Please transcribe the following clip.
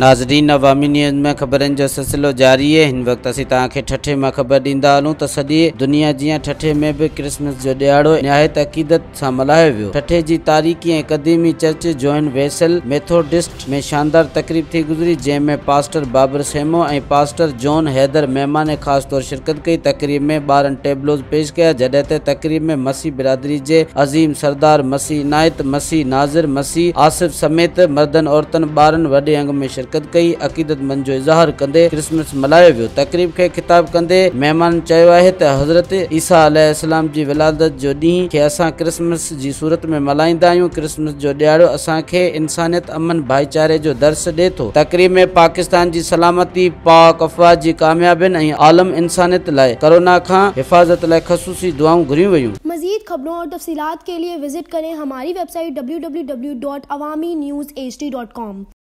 ناظرين عوامي نيوز ۾ خبرن جو سلسلو جاري آهي هن وقت اسين توهان کي ٺٽي مان خبر ڏيندا هلون ته سڄي دنيا جيان ٺٽي ۾ به ڪرسمس جو ڏهاڙو نهايت عقيدت سان ملهايو ويو ٺٽي جي تاريخي ۽ قديمي چرچ جوائن ويسل ميٿوڊسٽ ۾ شاندار تقريب ٿي گذري جنهن ۾ پاسٽر بابر سيمو ۽ پاسٽر جون حيدر مهمان خاص طور شرڪت ڪئي تقريب ۾ ٻارن ٽيبلوز پيش ڪيا جڏهن ته تقريب ۾ مسيح برادري جي عظيم سردار مسيح عنايت مسيح ناظر مسيح آصف سميت مردن عورتن ٻارن وڏي انگ ۾ شرڪت ڪئي عقيدتمند جو اظهار ڪندي ڪرسمس ملهايو ويو تقريب کي خطاب ڪندي مهمانن چيو آهي ته حضرت عيسيٰ عليه السلام جي ولادت جو ڏينهن کي اسان ڪرسمس جي صورت ۾ ملهائيندا آهيون ڪرسمس جو ڏهاڙو اسان کي انسانيت امن ڀائيچاري جو درس ڏي ٿو تقريب ۾ پاڪستان جي سلامتي پاڪ افواج جي ڪاميابين ۽ عالم انسانيت لاء ڪرونا کان حفاظت لاء خصوصي دعائون گهريون ويون. मज़ीद खबरों और तफसीलात के लिए विज़िट करें हमारी वेबसाइट www.awamiNewsHD.com.